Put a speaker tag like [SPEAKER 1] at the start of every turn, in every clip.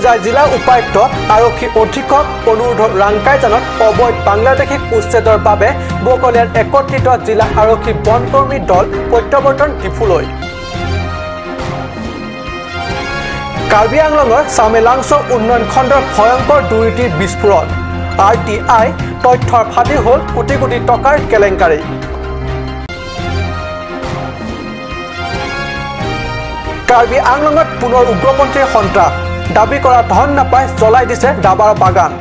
[SPEAKER 1] হোজাই জিলা উপায়ুক্ত আৰক্ষী অধীক্ষক অনুৰোধ ৰাংকাইজানত অবৈধ বাংলাদেশীক উচ্ছেদৰ বাবে বকলীয়াত একত্ৰিত জিলা আৰক্ষী বনকৰ্মী দল প্ৰত্যাৱৰ্তন ডিফুলৈ। কাৰ্বি আংলঙৰ চামেলাংছ উন্নয়ন খণ্ডৰ ভয়ংকৰ দুৰ্নীতিৰ বিস্ফোৰণ। আৰ টি I তথ্যৰ ফাদিল হ'ল কোটি কোটি টকাৰ কেলেংকাৰী। কাৰ্বি আংলঙত পুনৰ উগ্ৰপন্থীৰ সন্ত্ৰাস। দাবী কৰা ধন নাপাই জ্বলাই দিছে ৰাবাৰ বাগান।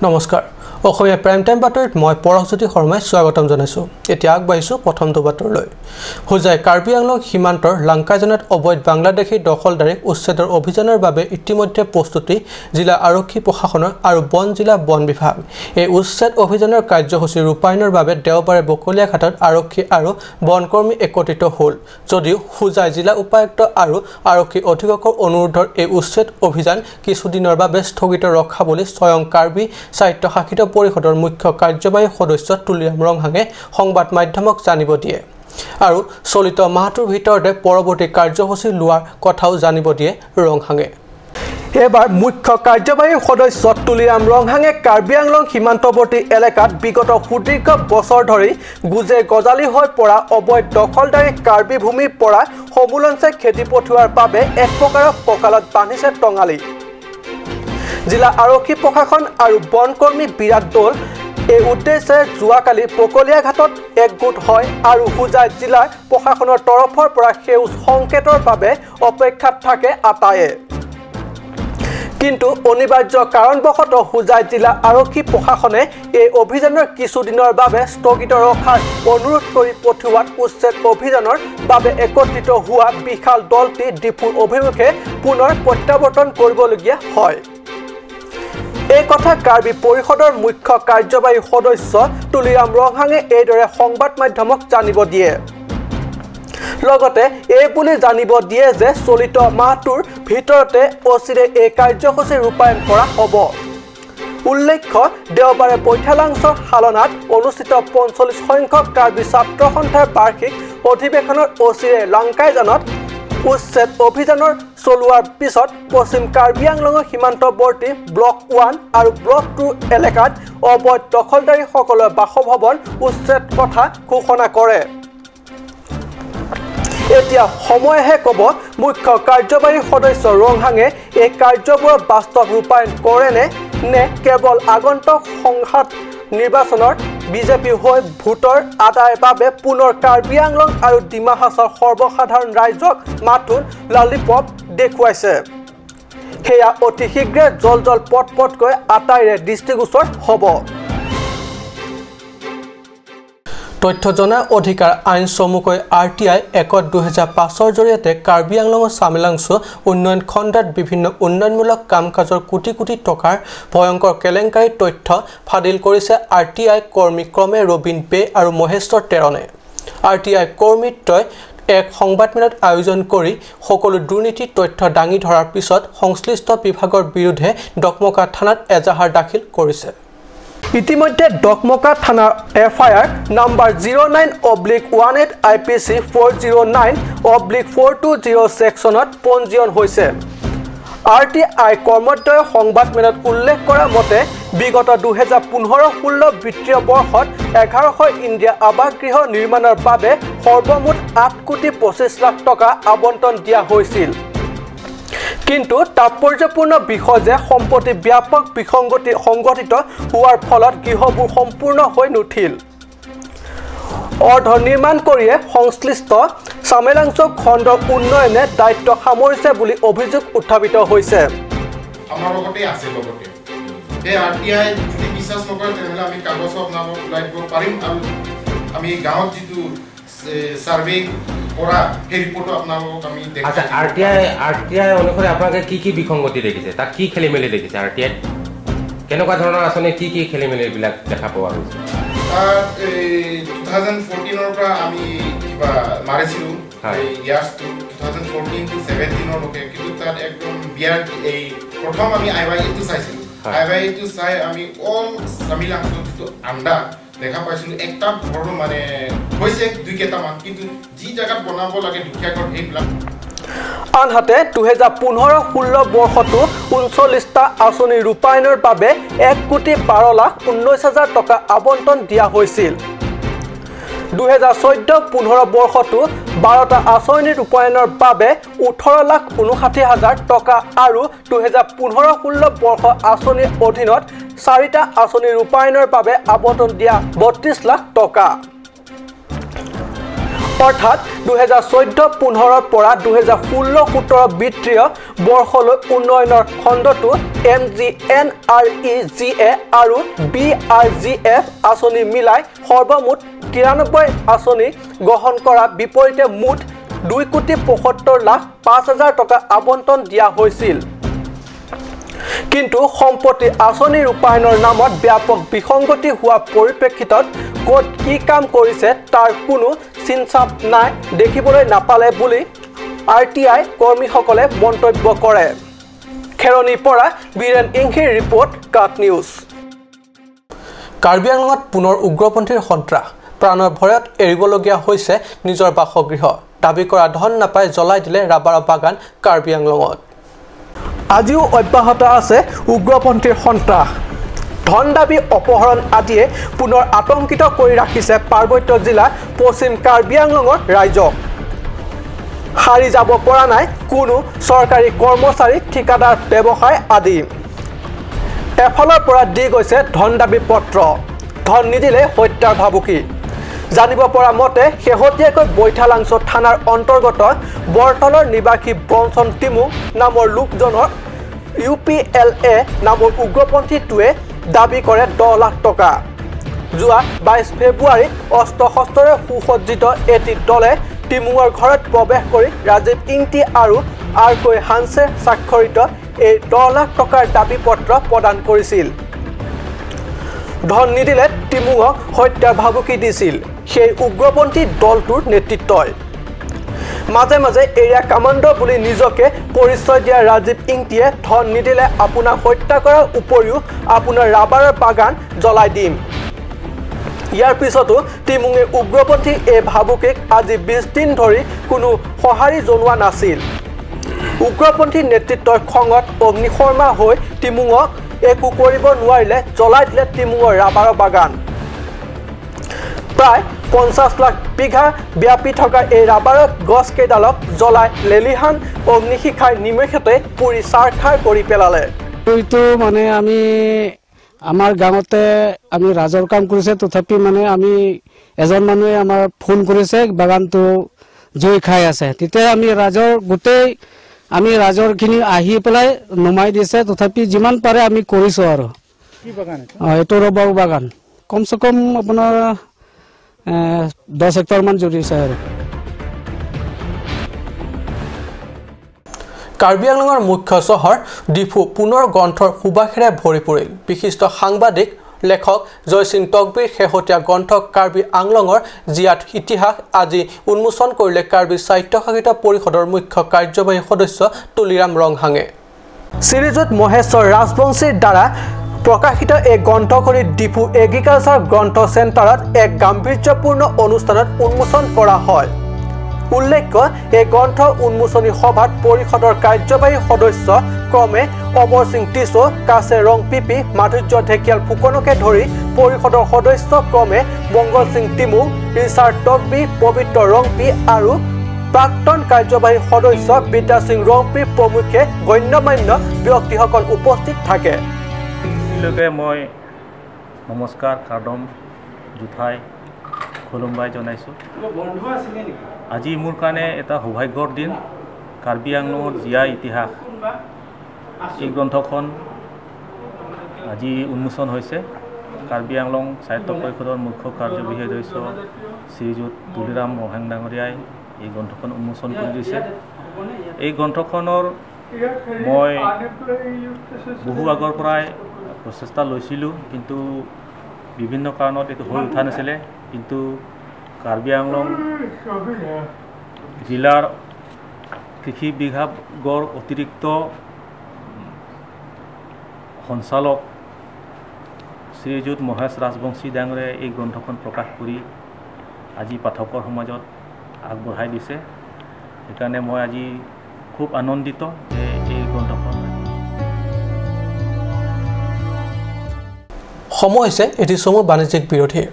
[SPEAKER 1] নমস্কাৰ, অসমীয়া প্ৰাইম টাইম বাতৰিত মই পৰশজ্যোতি শৰ্মাই স্বাগতম জনাইছোঁ। এতিয়া আগবাঢ়িছোঁ প্ৰথমটো বাতৰিলৈ। হোজাই কাৰ্বি আংলং সীমান্তৰ লাংকাইজানত অবৈধ বাংলাদেশী দখলদাৰীক উচ্ছেদৰ অভিযানৰ বাবে ইতিমধ্যে প্ৰস্তুতি জিলা আৰক্ষী প্ৰশাসনৰ আৰু বন জিলা বন বিভাগ। এই উচ্ছেদ অভিযানৰ কাৰ্যসূচী ৰূপায়ণৰ বাবে দেওবাৰে বকলীয়াঘাটত আৰক্ষী আৰু বনকৰ্মী একত্ৰিত হ'ল যদিও হোজাই জিলা উপায়ুক্ত আৰু আৰক্ষী অধীক্ষকৰ অনুৰোধৰ এই উচ্ছেদ অভিযান কিছুদিনৰ বাবে স্থগিত ৰখা বুলি স্বয়ং কাৰ্বি স্বায়ত্তশাসিত পৰিষদৰ মুখ্য কাৰ্যবাহী সদস্য তুলিৰাম ৰংহাঙে সংবাদ মাধ্যমক জানিব দিয়ে আৰু চলিত মাহটোৰ ভিতৰতে পৰৱৰ্তী কাৰ্যসূচী লোৱাৰ কথাও জানিব দিয়ে ৰংহাঙে। এবাৰ মুখ্য কাৰ্যবাহী সদস্য তুলিৰাম ৰংহাঙে কাৰ্বি আংলং সীমান্তৱৰ্তী এলেকাত বিগত সুদীৰ্ঘ বছৰ ধৰি গুজে গজালি হৈ পৰা অবৈধ দখলদাৰী কাৰ্বি ভূমিৰ পৰা সমূলঞ্চে খেদি পঠিওৱাৰ বাবে এক প্ৰকাৰৰ কঁকালত বান্ধিছে টঙালি। জিলা আৰক্ষী প্ৰশাসন আৰু বনকৰ্মী বিৰাট দল এই উদ্দেশ্যে যোৱাকালি বকলীয়াঘাটত একগোট হয় আৰু হোজাই জিলাৰ প্ৰশাসনৰ তৰফৰ পৰা সেউজ সংকেতৰ বাবে অপেক্ষাত থাকে আটায়ে। কিন্তু অনিবাৰ্য কাৰণবশতঃ হোজাই জিলা আৰক্ষী প্ৰশাসনে এই অভিযানৰ কিছুদিনৰ বাবে স্থগিত ৰখাৰ অনুৰোধ কৰি পঠিওৱাত উচ্ছেদ অভিযানৰ বাবে একত্ৰিত হোৱা বিশাল দলটি ডিফুৰ অভিমুখে পুনৰ প্ৰত্যাৱৰ্তন কৰিবলগীয়া হয়। এই কথা কাৰ্বি পৰিষদৰ মুখ্য কাৰ্যবাহী সদস্য তুলিৰাম ৰংহাঙে এইদৰে সংবাদ মাধ্যমক জানিব দিয়ে। লগতে এই বুলি জানিব দিয়ে যে চলিত মাহটোৰ ভিতৰতে অচিৰে এই কাৰ্যসূচী ৰূপায়ণ কৰা হ'ব। উল্লেখ্য, দেওবাৰে বৈঠালাংছৰ শালনাত অনুষ্ঠিত 45 সংখ্যক কাৰ্বি ছাত্ৰ সন্থাৰ বাৰ্ষিক অধিৱেশনৰ অচিৰে লাংকাইজানত উচ্ছেদ অভিযানৰ চলোৱাৰ পিছত পশ্চিম কাৰ্বি আংলঙৰ সীমান্তৱৰ্তী ব্লক 1 আৰু ব্লক 2 এলেকাত অবৈধ দখলদাৰীসকলৰ বাসভৱন উচ্ছেদ কথা ঘোষণা কৰে। এতিয়া সময়েহে ক'ব মুখ্য কাৰ্যবাহী সদস্য ৰংহাঙে এই কাৰ্যবোৰৰ বাস্তৱ ৰূপায়ণ কৰেনে নে কেৱল আগন্তুক সংসদ নিৰ্বাচনৰ বিজেপি হৈ ভোটৰ আদায়ৰ বাবে পুনৰ কাৰ্বি আংলং আৰু ডিমা হাছাওৰ সৰ্বসাধাৰণ ৰাইজক মাথোন লালিপপ দেখুৱাইছে। সেয়া অতি শীঘ্ৰে জল জল পট পটকৈ আটাইৰে দৃষ্টিগোচৰ হ'ব। তথ্য জনা অধিকাৰ আইন চমুকৈ আৰ টি I একত 2005ৰ জৰিয়তে কাৰ্বি আংলঙৰ চামেলাংছ উন্নয়ন খণ্ডত বিভিন্ন উন্নয়নমূলক কাম কাজৰ কোটি কোটি টকাৰ ভয়ংকৰ কেলেংকাৰীৰ তথ্য ফাদিল কৰিছে আৰ টি I কৰ্মী ক্ৰমে ৰবীন বে আৰু মহেশ্বৰ টেৰণে। আৰ টি I কৰ্মীত্বই এক সংবাদমেলত আয়োজন কৰি সকলো দুৰ্নীতিৰ তথ্য দাঙি ধৰাৰ পিছত সংশ্লিষ্ট বিভাগৰ বিৰুদ্ধে ডকমকা থানাত এজাহাৰ দাখিল কৰিছে। ইতিমধ্যে ডকমকা থানাৰ F I R number 09/18 I P C 409/420 ছেকশ্যনত পঞ্জীয়ন হৈছে। আৰ টি I কৰ্মদ্বয়ে সংবাদমেলত উল্লেখ কৰা মতে বিগত 2015-16 বিত্তীয় বৰ্ষত 1100 ইন্দিৰা আৱাসগৃহ নিৰ্মাণৰ বাবে সৰ্বমুঠ 8 কোটি 25 লাখ টকা আবণ্টন দিয়া হৈছিল। কিন্তু তাৎপৰ্যপূৰ্ণ বিষয় যে সম্প্ৰতি ব্যাপক বিসংগতি সংঘটিত হোৱাৰ ফলত গৃহবোৰ সম্পূৰ্ণ হৈ নুঠিল। অৰ্ধ নিৰ্মাণ কৰিয়ে সংশ্লিষ্ট চামেলাংছ খণ্ডৰ উন্নয়নে দায়িত্ব সামৰিছে বুলি অভিযোগ উত্থাপিত হৈছে।
[SPEAKER 2] আমাৰ লগতে আছে, লগতে এই আৰ টি I যদি বিশ্বাস নকৰে তেনেহ'লে আমি কাগজ আপোনালোকক ওলাই দিব পাৰিম আৰু আমি গাঁৱত যিটো ছাৰ্ভে কৰা সেই ৰিপৰ্টটো আপোনালোকক আমি
[SPEAKER 3] আচ্ছা, আৰ টি I অনুসৰি আপোনালোকে কি কি বিসংগতি দেখিছে, তাত কি খেলি মেলি দেখিছে, আৰ টি আইত কেনেকুৱা ধৰণৰ আঁচনি কি কি খেলি মেলিবিলাক দেখা পোৱা গৈছে?
[SPEAKER 2] তাত এই 2014ৰ পৰা আমি কিবা মাৰিছিলোঁ ইয়াৰ্ছটো 2014 টু 17ৰলৈকে, কিন্তু তাত একদম বিয়াৰ এই প্ৰথম আমি I Y এইটো চাইছিলোঁ। I Y এইটো চাই আমি অল চামিলাংছত যিটো আণ্ডা দেখা পাইছিলোঁ, একটা ঘৰো মানে হৈছে দুই কেইটামান, কিন্তু যি জেগাত বনাব লাগে দুখীয়া ঘৰ সেইবিলাক।
[SPEAKER 1] আনহাতে 2015-16 বৰ্ষতো 39টা আঁচনি ৰূপায়ণৰ বাবে 1,12,19,000 টকা আবণ্টন দিয়া হৈছিল। 2014-15 বৰ্ষতো 12টা আঁচনি ৰূপায়ণৰ বাবে 18,59,000 টকা আৰু 2015-16 বৰ্ষ আঁচনিৰ অধীনত 4টা আঁচনি ৰূপায়ণৰ বাবে আবণ্টন দিয়া 32 লাখ টকা। অৰ্থাৎ 2014-15 পৰা 2016-17 বিত্তীয় বৰ্ষলৈ উন্নয়নৰ খণ্ডটো MGNREGA আৰু BRGF আঁচনি মিলাই সৰ্বমুঠ 93 আঁচনি গ্ৰহণ কৰাৰ বিপৰীতে মুঠ 2,75,05,000 টকা আবণ্টন দিয়া হৈছিল। কিন্তু সম্প্ৰতি আঁচনি ৰূপায়ণৰ নামত ব্যাপক বিসংগতি হোৱাৰ পৰিপ্ৰেক্ষিতত ক'ত কি কাম কৰিছে তাৰ কোনো চিনচাপ নাই দেখিবলৈ নাপালে বুলি RTI কৰ্মীসকলে মন্তব্য কৰে। খেৰণিৰ পৰা বীৰেন ইংহিৰ ৰিপৰ্ট, কাট নিউজ। কাৰ্বি আংলঙত পুনৰ উগ্ৰপন্থীৰ সন্ত্ৰাস, প্ৰাণৰ ভয়ত এৰিবলগীয়া হৈছে নিজৰ বাসগৃহ। দাবী কৰা ধন নাপাই জ্বলাই দিলে ৰাবাৰৰ বাগান কাৰ্বি আংলঙত। আজিও অব্যাহত আছে উগ্ৰপন্থীৰ সন্ত্ৰাস। ধন দাবী, অপহৰণ আদিয়ে পুনৰ আতংকিত কৰি ৰাখিছে পাৰ্বত্য জিলা পশ্চিম কাৰ্বি আংলঙৰ ৰাইজক। সাৰি যাব পৰা নাই কোনো চৰকাৰী কৰ্মচাৰী, ঠিকাদাৰ, ব্যৱসায় আদি। এফালৰ পৰা দি গৈছে ধন দাবী পত্ৰ, ধন নিদিলে হত্যাৰ ভাবুকি। জানিব পৰা মতে শেহতীয়াকৈ বৈঠালাংছ থানাৰ অন্তৰ্গত বৰতলৰ নিবাসী ব্ৰঞ্চন তিমুং নামৰ লোকজনৰ UPLA নামৰ উগ্ৰপন্থীটোৱে দাবী কৰে 10 লাখ টকা। যোৱা 22 ফেব্ৰুৱাৰীত অস্ত্ৰ শস্ত্ৰৰে সুসজ্জিত এটি দলে তিমুঙৰ ঘৰত প্ৰৱেশ কৰি ৰাজীৱ ইংটি আৰু আৰকৈ হানছে স্বাক্ষৰিত এই 10 লাখ টকাৰ দাবী পত্ৰ প্ৰদান কৰিছিল। ধন নিদিলে তিমুঙক হত্যাৰ ভাবুকি দিছিল সেই উগ্ৰপন্থী দলটোৰ নেতৃত্বই। মাজে মাজে এৰিয়া কামাণ্ডো বুলি নিজকে পৰিচয় দিয়া ৰাজীৱ ইংটিয়ে ধন নিদিলে আপোনাক হত্যা কৰাৰ উপৰিও আপোনাৰ ৰাবাৰৰ বাগান জ্বলাই দিম। ইয়াৰ পিছতো তিমুঙে উগ্ৰপন্থী এই ভাবুকিক আজি 20 দিন ধৰি কোনো সঁহাৰি জনোৱা নাছিল। উগ্ৰপন্থী নেতৃত্বৰ খঙত অগ্নিশৰ্মা হৈ তিমুঙক একো কৰিব নোৱাৰিলে জ্বলাই দিলে তিমুঙৰ ৰাবাৰৰ বাগান। প্ৰায় 50 লাখ বিঘা ব্যাপি থকা এই ৰাবাৰৰ গছকেইডালক জ্বলাই লেলিহান অগ্নিশিখাই নিমেষতে পুৰি ছাৰখাৰ কৰি পেলালে।
[SPEAKER 4] এইটো মানে আমি আমাৰ গাঁৱতে আমি ৰাজৰ কাম কৰিছে, তথাপি মানে আমি এজন মানুহে আমাৰ ফোন কৰিছে বাগানটো জুই খাই আছে, তেতিয়া আমি ৰাজৰ গোটেই আমি ৰাজৰখিনি আহি পেলাই নমাই দিছে, তথাপি যিমান পাৰে আমি কৰিছোঁ। আৰু এইটো ৰবাৰ বাগান কমচে কম আপোনাৰ 10 হেক্টৰমান জুৰিছে। আৰু
[SPEAKER 1] কাৰ্বি আংলঙৰ মুখ্য চহৰ ডিফু পুনৰ গ্ৰন্থৰ সুবাসেৰে ভৰি পৰিল। বিশিষ্ট সাংবাদিক লেখক জয়সিং টকবিৰ শেহতীয়া গ্ৰন্থ কাৰ্বি আংলঙৰ জীয়াত ইতিহাস আজি উন্মোচন কৰিলে কাৰ্বি স্বায়ত্তশাসিত পৰিষদৰ মুখ্য কাৰ্যবাহী সদস্য তুলিৰাম ৰংহাঙে। শ্ৰীযুত মহেশ্বৰ ৰাজবংশীৰ দ্বাৰা প্ৰকাশিত এই গ্ৰন্থখনি ডিফু এগ্ৰিকালচাৰ গ্ৰন্থ চেণ্টাৰত এক গাম্ভীৰ্যপূৰ্ণ অনুষ্ঠানত উন্মোচন কৰা হয়। উল্লেখ্য, এই গ্ৰন্থ উন্মোচনী সভাত পৰিষদৰ কাৰ্যবাহী সদস্য ক্ৰমে অমৰ সিং টিছো, কাছে ৰংপিপি, মাধুৰ্য ঢেকিয়াল ফুকনকে ধৰি পৰিষদৰ সদস্য ক্ৰমে মংগল সিং তিমুং, ৰিচাৰ্ড টকবি, পবিত্ৰ ৰংপি আৰু প্ৰাক্তন কাৰ্যবাহী সদস্য বিদ্যা সিং ৰংপি প্ৰমুখ্যে গণ্যমান্য ব্যক্তিসকল উপস্থিত থাকে।
[SPEAKER 5] মই নমস্কাৰ কাৰ্দম জোঠাই খুলুমবাই জনাইছোঁ। আজি মোৰ কাৰণে এটা সৌভাগ্যৰ দিন। কাৰ্বি আংলঙৰ জীয়া ইতিহাস এই গ্ৰন্থখন আজি উন্মোচন হৈছে। কাৰ্বি আংলং স্বায়ত্ত পৰিষদৰ মুখ্য কাৰ্যবাহী সদস্য শ্ৰীযুত তুলিৰাম ৰংহাং ডাঙৰীয়াই এই গ্ৰন্থখন উন্মোচন কৰি দিছে। এই গ্ৰন্থখনৰ মই বহু আগৰ পৰাই প্ৰচেষ্টা লৈছিলোঁ, কিন্তু বিভিন্ন কাৰণত এইটো হৈ উঠা নাছিলে। কিন্তু কাৰ্বি আংলং জিলাৰ কৃষি বিভাগৰ অতিৰিক্ত সঞ্চালক শ্ৰীযুত মহেশ ৰাজবংশী ডাঙৰীয়াই এই গ্ৰন্থখন প্ৰকাশ কৰি আজি পাঠকৰ সমাজত আগবঢ়াই দিছে। সেইকাৰণে মই আজি খুব আনন্দিত যে এই গ্ৰন্থখন।
[SPEAKER 1] সময় হৈছে এটি চমু বাণিজ্যিক বিৰোধীৰ।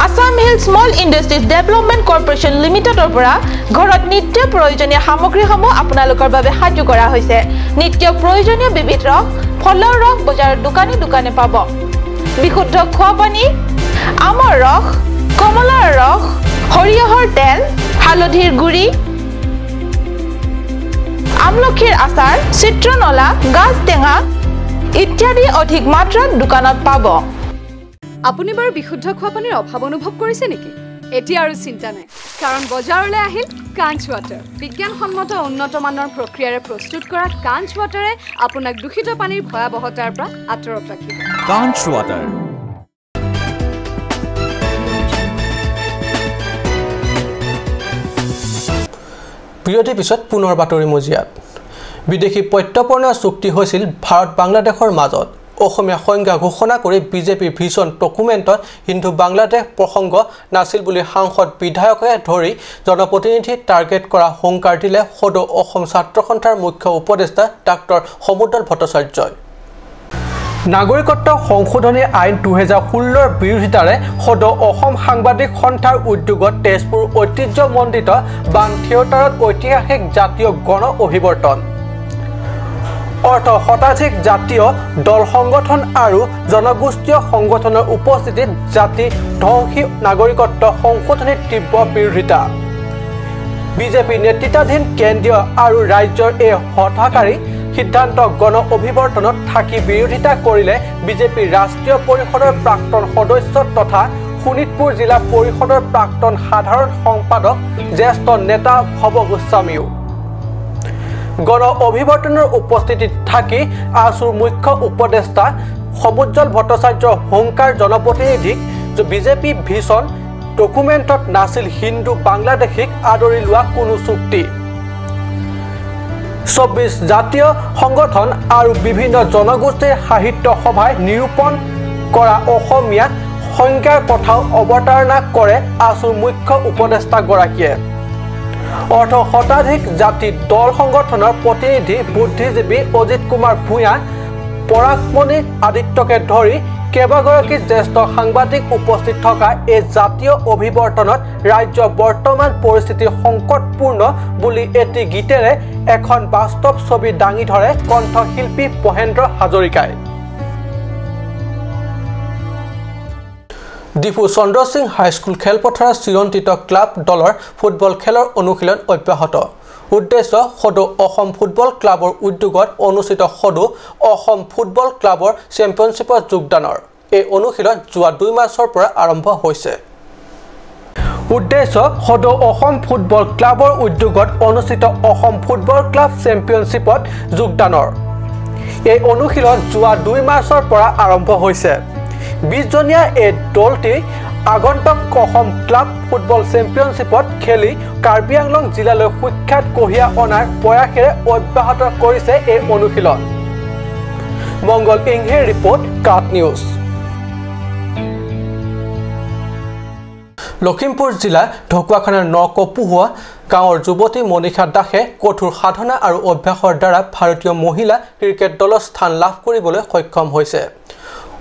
[SPEAKER 6] Assam Hill Small Industries Development Corporation লিমিটেডৰ পৰা ঘৰত নিত্য প্ৰয়োজনীয় সামগ্ৰীসমূহ আপোনালোকৰ বাবে সাজু কৰা হৈছে। নিত্য প্ৰয়োজনীয় বিবিধ ৰস, ফলৰ ৰস বজাৰৰ দোকানে দোকানে পাব। বিশুদ্ধ খোৱা পানী, আমৰ ৰস, কমলাৰ ৰস, সৰিয়হৰ তেল, হালধিৰ গুড়ি, আমলখিৰ আচাৰ, চিত্ৰনলা, গাজ টেঙা ইত্যাদি অধিক মাত্ৰাত দোকানত পাব।
[SPEAKER 7] আপুনি বাৰু বিশুদ্ধ খোৱা পানীৰ অভাৱ অনুভৱ কৰিছে নেকি? এতিয়া আৰু চিন্তা নাই, কাৰণ বজাৰলৈ আহিল কাঞ্চ ৱাটাৰ। বিজ্ঞানসন্মত উন্নত মানৰ প্ৰক্ৰিয়াৰে প্ৰস্তুত কৰা কাঞ্চ ৱাটাৰে আপোনাক দূষিত পানীৰ ভয়াৱহতাৰ পৰা আঁতৰত ৰাখিব।
[SPEAKER 8] কাঞ্চ ৱাটাৰ।
[SPEAKER 1] বিৰতিৰ পিছত পুনৰ বাতৰি মজিয়াত। বিদেশী প্ৰত্যৰ্পণৰ চুক্তি হৈছিল ভাৰত বাংলাদেশৰ মাজত। অসমীয়া সংজ্ঞা ঘোষণা কৰি বিজেপিৰ ভিজন ডকুমেণ্টত হিন্দু বাংলাদেশ প্ৰসংগ নাছিল বুলি সাংসদ বিধায়কে ধৰি জনপ্ৰতিনিধি টাৰ্গেট কৰা হুংকাৰ দিলে সদৌ অসম ছাত্ৰ সন্থাৰ মুখ্য উপদেষ্টা ডাক্তৰ সমুদ্ৰল ভট্টাচাৰ্যই। নাগৰিকত্ব সংশোধনী আইন 2016ৰ বিৰোধিতাৰে সদৌ অসম সাংবাদিক সন্থাৰ উদ্যোগত তেজপুৰ ঐতিহ্যমণ্ডিত বান থিয়েটাৰত ঐতিহাসিক জাতীয় গণ অভিৱৰ্তন। অৰ্থ শতাধিক জাতীয় দল সংগঠন আৰু জনগোষ্ঠীয় সংগঠনৰ উপস্থিতিত জাতি ধ্বংসী নাগৰিকত্ব সংশোধনীৰ তীব্ৰ বিৰোধিতা। বিজেপি নেতৃত্বাধীন কেন্দ্ৰীয় আৰু ৰাজ্যৰ এই হতাশাকাৰী সিদ্ধান্ত গণ অভিৱৰ্তনত থাকি বিৰোধিতা কৰিলে বিজেপি ৰাষ্ট্ৰীয় পৰিষদৰ প্ৰাক্তন সদস্য তথা শোণিতপুৰ জিলা পৰিষদৰ প্ৰাক্তন সাধাৰণ সম্পাদক জ্যেষ্ঠ নেতা ভৱ গোস্বামীও। গণ অভিৱৰ্তনৰ উপস্থিতিত থাকি আছুৰ মুখ্য উপদেষ্টা সমুজ্জ্বল ভট্টাচাৰ্যৰ হুংকাৰ জনপ্ৰতিনিধিক বিজেপি ভিজন ডকুমেণ্টত নাছিল হিন্দু বাংলাদেশীক আদৰি লোৱা কোনো চুক্তি। 24 জাতীয় সংগঠন আৰু বিভিন্ন জনগোষ্ঠীৰ সাহিত্য সভাই নিৰূপণ কৰা অসমীয়া সংজ্ঞাৰ কথাও অৱতাৰণা কৰে আছুৰ মুখ্য উপদেষ্টাগৰাকীয়ে। অৰ্থ শতাধিক জাতি দল সংগঠনৰ প্ৰতিনিধি বুদ্ধিজীৱী অজিত কুমাৰ ভূঞা, পৰাগমণি আদিত্যকে ধৰি কেইবাগৰাকী জ্যেষ্ঠ সাংবাদিক উপস্থিত থকা এই জাতীয় অভিৱৰ্তনত ৰাজ্যৰ বৰ্তমান পৰিস্থিতি সংকটপূৰ্ণ বুলি এটি গীতেৰে এখন বাস্তৱ ছবি দাঙি ধৰে কণ্ঠশিল্পী মহেন্দ্ৰ হাজৰিকাই। ডিফু চন্দ্ৰসিং হাইস্কুল খেলপথাৰত চিৰন্তিত ক্লাব দলৰ ফুটবল খেলৰ অনুশীলন অব্যাহত। উদ্দেশ্য সদৌ অসম ফুটবল ক্লাবৰ উদ্যোগত অনুষ্ঠিত সদৌ অসম ফুটবল ক্লাবৰ চেম্পিয়নশ্বিপত যোগদানৰ এই অনুশীলন যোৱা 2 মাৰ্চৰ পৰা আৰম্ভ হৈছে। উদ্দেশ্য সদৌ অসম ফুটবল ক্লাবৰ উদ্যোগত অনুষ্ঠিত অসম ফুটবল ক্লাব চেম্পিয়নশ্বিপত যোগদানৰ এই অনুশীলন যোৱা 2 মাৰ্চৰ পৰা আৰম্ভ হৈছে। 20জনীয়া এই দলটি আগন্তুক অসম ক্লাব ফুটবল চেম্পিয়নশ্বিপত খেলি কাৰ্বি আংলং জিলালৈ সুখ্যাত কঢ়িয়াই অনাৰ প্ৰয়াসেৰে অব্যাহত কৰিছে এই অনুশীলন। মংগল ইংহিৰ ৰিপৰ্ট, কাট নিউজ। লখিমপুৰ জিলাৰ ঢকুৱাখানাৰ নকপুহুৱা গাঁৱৰ যুৱতী মনীষা দাসে কঠোৰ সাধনা আৰু অভ্যাসৰ দ্বাৰা ভাৰতীয় মহিলা ক্ৰিকেট দলত স্থান লাভ কৰিবলৈ সক্ষম হৈছে।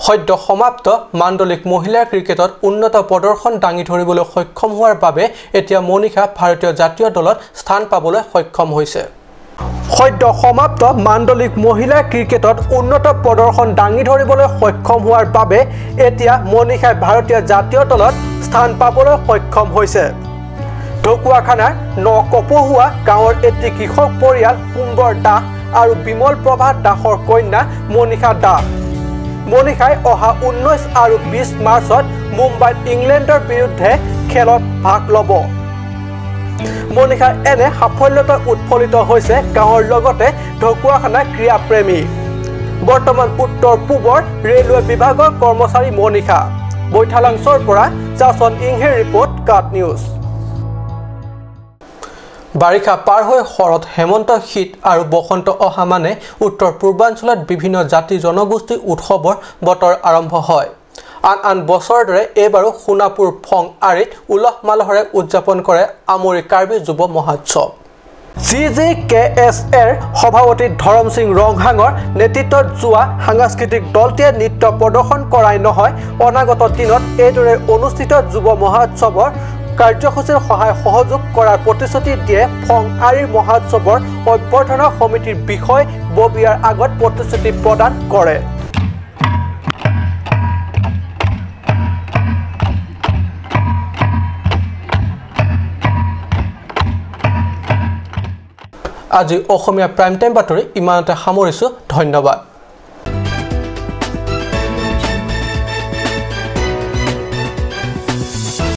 [SPEAKER 1] সদ্য সমাপ্ত মাণ্ডলিক মহিলাৰ ক্ৰিকেটত উন্নত প্ৰদৰ্শন দাঙি ধৰিবলৈ সক্ষম হোৱাৰ বাবে এতিয়া মনীষা ভাৰতীয় জাতীয় দলত স্থান পাবলৈ সক্ষম হৈছে। সদ্য সমাপ্ত মাণ্ডলিক মহিলা ক্ৰিকেটত উন্নত প্ৰদৰ্শন দাঙি ধৰিবলৈ সক্ষম হোৱাৰ বাবে এতিয়া মনীষাই ভাৰতীয় জাতীয় দলত স্থান পাবলৈ সক্ষম হৈছে। ঢকুৱাখানাৰ নকপহুৱা গাঁৱৰ এটি কৃষক পৰিয়াল সুন্দৰ দাস আৰু বিমল প্ৰভা দাসৰ কন্যা মনীষা দাস। মনীষাই অহা 19 আৰু 20 মাৰ্চত মুম্বাইত ইংলেণ্ডৰ বিৰুদ্ধে খেলত ভাগ ল'ব। মনীষাৰ এনে সাফল্যত উৎফুল্লিত হৈছে গাঁৱৰ লগতে ঢকুৱাখানা ক্ৰীড়াপ্ৰেমী। বৰ্তমান উত্তৰ পূবৰ ৰেলৱে বিভাগৰ কৰ্মচাৰী মনীষা। বৈঠালাংছৰ পৰা জাচন ইংহিৰ ৰিপৰ্ট, কাট নিউজ। বাৰিষা পাৰ হৈ শৰৎ, হেমন্ত, শীত আৰু বসন্ত অহা মানে উত্তৰ পূৰ্বাঞ্চলত বিভিন্ন জাতি জনগোষ্ঠীৰ উৎসৱৰ বতৰ আৰম্ভ হয় আন আন বছৰৰ দৰে এইবাৰো সোণাপুৰ ফং আৰিত উলহ মালহেৰে উদযাপন কৰে আমৰি কাৰ্বি যুৱ মহোৎসৱ। জি জি কে এছ এৰ সভাপতি ধৰম সিং ৰংহাঙৰ নেতৃত্বত যোৱা সাংস্কৃতিক দলটোৱে নৃত্য প্ৰদৰ্শন কৰাই নহয়, অনাগত দিনত এইদৰে অনুষ্ঠিত যুৱ মহোৎসৱৰ কাৰ্যসূচীৰ সহায় সহযোগ কৰাৰ প্ৰতিশ্ৰুতি দিয়ে। ফং আৰিৰ মহোৎসৱৰ অভ্যৰ্থনা সমিতিৰ বিষয় ববিয়াৰ আগত প্ৰতিশ্ৰুতি প্ৰদান কৰে। আজি অসমীয়া প্ৰাইম টাইম বাতৰি ইমানতে সামৰিছোঁ। ধন্যবাদ।